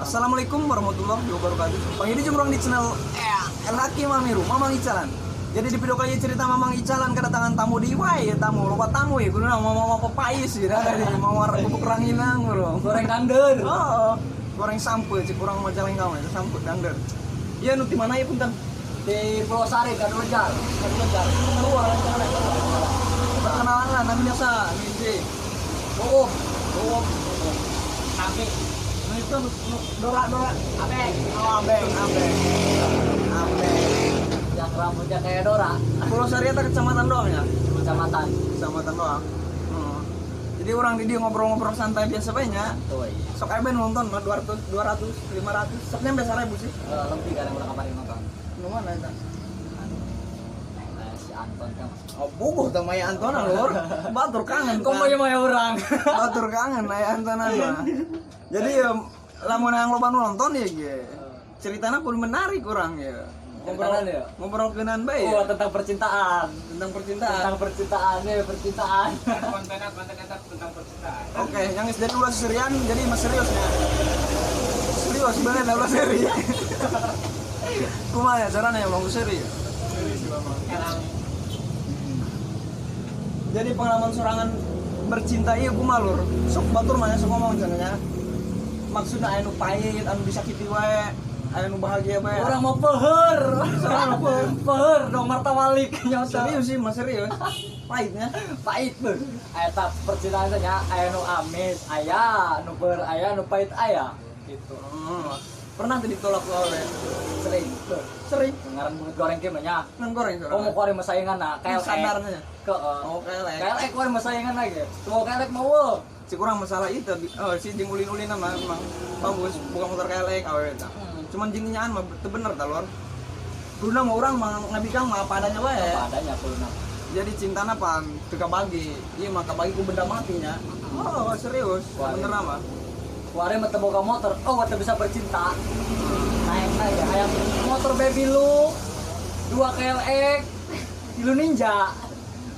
Assalamualaikum warahmatullahi wabarakatuh. Pagi ini jumrong di channel El Hakim Amiru, Mamang Icalan. Jadi di video kali ini cerita Mamang Icalan kedatangan tamu di wae ya, tamu loba tamu ya guna mau pepais ya dari mau bubuk ranginang bro. Goreng dangder. Oh, goreng sampe cik urang Majalengka mah itu sampe dangder. Iya nu di mana ya punten? Di Pulau Sari, Kadulejar. Kadulejar. Keluar perkenalan lah namanya sa, Niji. Oh, oh. Sampai itu Dora Dora Abeng. Oh, Abeng, Abeng. Abeng. Yang rambutnya kayak Dora. Pulau Sari itu kecamatan doang ya? Kecamatan. Kecamatan doang. Jadi orang di dia ngobrol-ngobrol santai biasa banyak. Tuh, iya. Sok eben nonton 200, 200, 500. Soknya biasa ribu sih. Lebih kadang udah kemarin nonton. Nu mana eta? Nah, si Anton kan. Oh, bubuh teh maya Anton lur. Batur kangen. Kok maya orang. Batur kangen aya Anton mah. Jadi ya lamun yang loba nu nonton ya ge. Ceritana pun menarik urang ya. Ngobrol ya. Ngobrol keunan bae Oh, ya. tentang percintaan. Tentang percintaan. Tentang percintaan ya, percintaan. Konten tentang percintaan. Oke, yang geus dari ulah serian jadi mas seriusnya. Serius bener ulah seri. Kumaha ya carana ya mau seri ya? Jadi pengalaman sorangan bercinta ieu kumaha lur? Sok batur mah sok ngomong cenah. Maksudna aya nu pahit, anu disakiti wae, aya nu bahagia bae. Orang mau peuheur. Sorangan peuheur. Peuheur dong martawalik nyota. Serius sih, mas serius. Pahitnya. Pahit beuh. Eta percintaan teh nya aya nu amis, aya nu peuheur, aya nu pahit aya gitu. Pernah tuh ditolak ku awewe? Sering. Beuh. Sering. Ngaran buntut goreng kieu mah nya. Nang goreng Oh, mau kuari mah saingan na, KLE. Standarnya. Ke Oh, KLE. KLE kuari mah saingan lagi. Tuh KLE mau eueuh. Si kurang masalah itu, oh, si jeung ulin-ulin mah emang bagus, bukan motor KLE awewe tah. Cuman jeung nyaan mah teu bener tah lur. Kuluna mah urang mah ngabikang mah apa adanya wae. Apa adanya kuluna. Jadi cintana pan teu kabagi. Ieu mah kabagi ku benda matinya. Oh, serius, bener mah. Kuari mah teu boga motor, oh teu bisa bercinta. Naik naik ya, hayang motor baby lu, 2 KLX, tilu Ninja.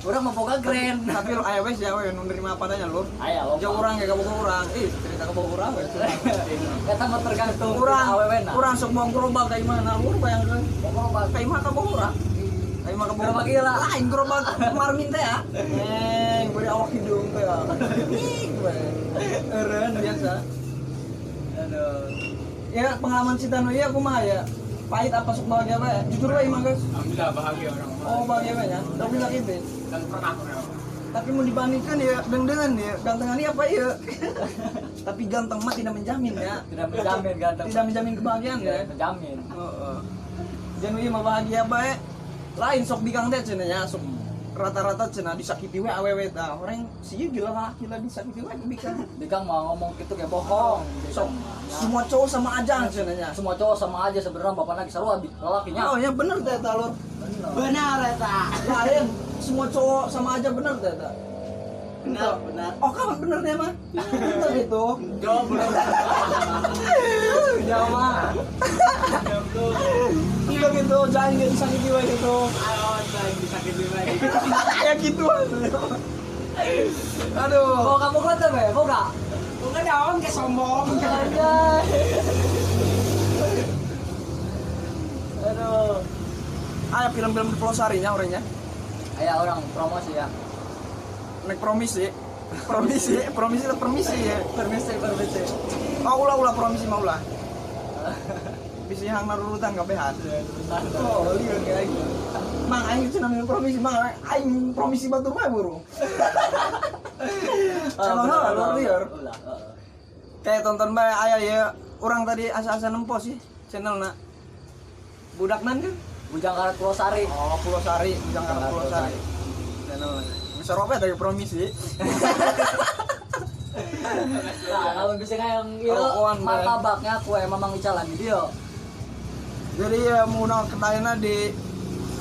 Urang mah boga Grand. Tapi lu aya we sih we nu nerima apa adanya lur. Aya loba. Jauh urang ge kaboga urang. Ih, cerita kaboga urang we. Eta mah tergantung Urang awewe na. Urang sok bawa gerobak ka imah lur bayangkeun. Bawa gerobak. Ka imah kaboga urang. Ka imah kaboga. Gerobak ieu lah. Lain gerobak Marmin teh ya. Neng, beri awak hidung teh ya. Ih, we. Eureun biasa. Aduh. Ya pengalaman cinta nu ieu kumaha ya? Pahit apa sok bahagia bae? Jujur we imah geus. Alhamdulillah bahagia orang. Oh, bahagia bae nya. Tapi sakit. Dan pernah orang. Tapi mau dibandingkan ya dengan ya gantengan ini apa ya? Tapi ganteng mah tidak menjamin ya. Tidak menjamin ganteng. Tidak menjamin kebahagiaan ya. Tidak menjamin. Heeh. Jangan ieu mah bahagia bae. Lain sok bikang teh cenah nya sok rata-rata cenah disakiti we awewe tah. Orang sih gila laki lah disakiti we bikang. Bikang mau ngomong gitu kayak bohong. Sok semua cowok sama aja cenah nya. Semua cowok sama aja sebenarnya bapak lagi seru lelakinya. Oh ya bener teh eta lur. Benar eta. Lain semua cowok sama aja bener teh eta. Benar, benar. Oh, kawan bener deh mah. Bener gitu. Jawab belum. Jawab. Enggak gitu, jangan gak disakiti wae gitu. Ayo, jangan disakiti wae. Ya gitu. Aduh. Oh, kamu kelihatan be, boga. Boga daun ke sombong. Aduh. Ayo film-film di Pulau Sari nya orangnya. Ayo orang promosi ya. Nek promisi. Promisi, promisi atau permisi ya. Permisi, permisi. Oh, ulah-ulah promisi mah ulah. Bisi hang narurutan kabehan. Oh, lieur kayak gitu. Mang aing cenah minum promisi, mang aing promisi batur mah buru. Emang lur lieur. Kayak tonton bae aya ya urang tadi asa-asa nempo sih channelna. Budak nan kan? Bujang Karet Pulau Sari. Oh, Pulau Sari, Bujang Karet Pulau Sari. Channelna. Bisa robek dari promisi. Nah, kalau bisa kayak yang ieu martabaknya kue Mamang Icalan di dieu. Jadi ya mau kedainya di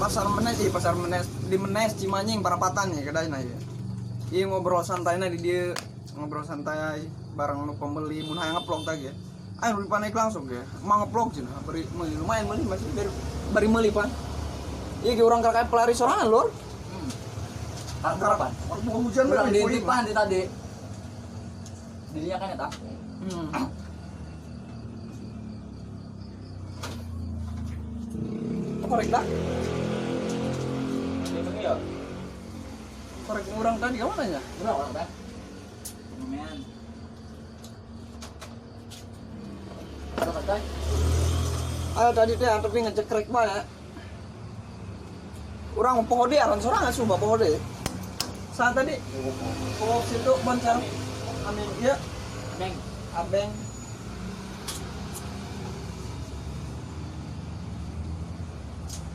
Pasar Menes, Pasar Menes di Menes Cimanying Parapatan ya kedainya ya. Iya ngobrol santainya di dia, ngobrol santai bareng nu pembeli mun hayang ngeplok tah ya. Ayo nu dipanek langsung ya. Mang ngeplok cenah beri meuli lumayan meuli masih bari meuli pan. Iya ge urang kayak pelari sorangan lur. Karep hujan urang di pan di tadi. Dirinya kan eta. korek dah. Ya. Korek urang tadi ka mana nya? Urang orang teh. Lumayan. Ayo tadi teh tapi ngecekrek bae. Urang poho deui aran sorangan sumpah poho deui. Saat tadi poho situ boncar. Amin ieu. Abeng. Abeng.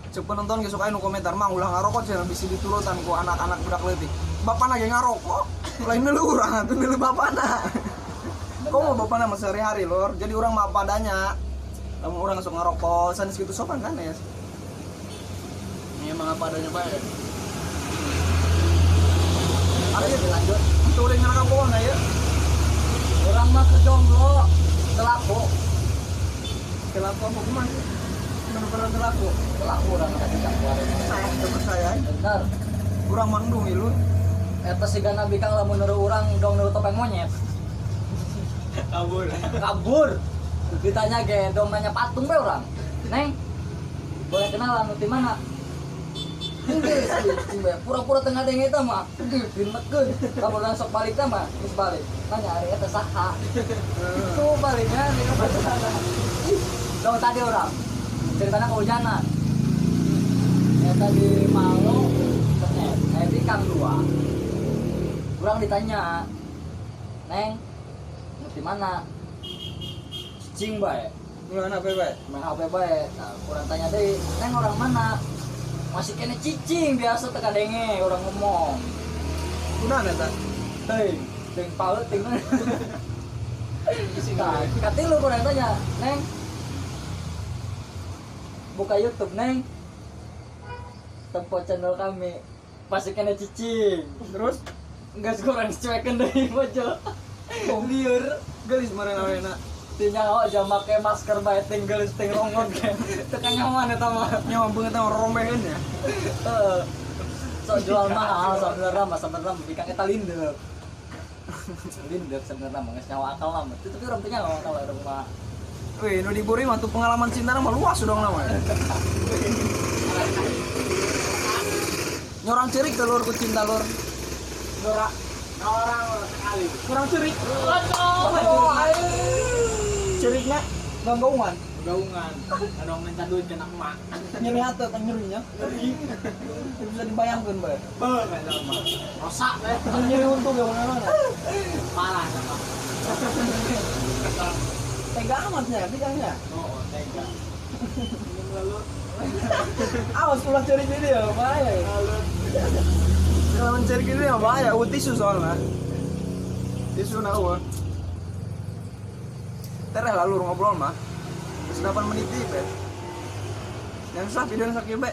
Cek penonton ge sok aya nu komentar mah ulah ngarokok cenah bisi diturutan ku anak-anak budak leutik. Bapana ge ngarokok, lain neuleuh urang atuh neuleuh bapana. Kok mau bapana mah sehari-hari lor. Jadi urang mah apa adanya. Lamun urang sok ngarokok sanes kitu sopan kan ya. Ini emang apa adanya bae. Ayo lanjut. Tuh ulin ngarokok na ya. Urang mah ke jomblo telaku. Telaku apa kumaha? Bener-bener telaku. Telaku urang tadi keluar. Saya teu percaya. Bener. Urang mandung ieu. Eta sigana bikang lamun neru urang dong neru topeng monyet. Kabur. Kabur. Ditanya ge dong nanya patung bae urang. Neng, boleh kenalan di mana? Geus, pura-pura tengah denge eta mah. Geus dinekeun. Lamun langsung balik teh mah, geus balik. Nanya ari eta saha? Itu baliknya di sana. Dong tadi urang ceritanya kehujanan. Eta di Malo, Senin, di Kang 2. Urang ditanya, "Neng, di mana?" Cicing bae. Main HP bae. Main HP bae. Nah, urang tanya deui, "Neng orang mana?" Masih kene cicing biasa teka denge urang ngomong. Kunaon eta? Teuing, teuing paut teuing. Nah, katilu urang tanya, "Neng, buka YouTube, Neng. Tempo channel kami." Masih kene cicing. Terus geus kurang dicuekeun deui mojo. Lieur, geulis meureun awena. Tinggal awak jam make masker bae ting geulis ting rongot ge. Teu nyaman eta mah. Nyaman banget mah rombeheun ya. Heeh. Sok jual mahal sabenerna mah bikang eta lindeuk. Lindeuk sabenerna mah geus nyawa akal mah. Tapi urang teh nyawa akal urang mah. Wih, nu diburi mah tuh pengalaman cinta mah luas dong namanya. Nyorang cerik teh lur ku cinta lur. Norak orang sekali. Kurang cerik. Aduh. Cerikna ganggaungan. Gaungan. Anu minta duit kena emak. Nyeri hati kan nyerinya. Bisa dibayangkeun bae. Beuh eta mah. Rosak bae. Nyeri untung ya mana-mana. Parah sama. Tega amat nya, tiganya. Oh, tega. Lalu awas ulah cerik ini ya, bahaya. Kalau cerik ini ya bahaya, tisu soalnya. Tisu na eueuh. Tereh lalu ngobrol mah. Geus 8 menit deui, Be. Yang sah video sakieu, Be.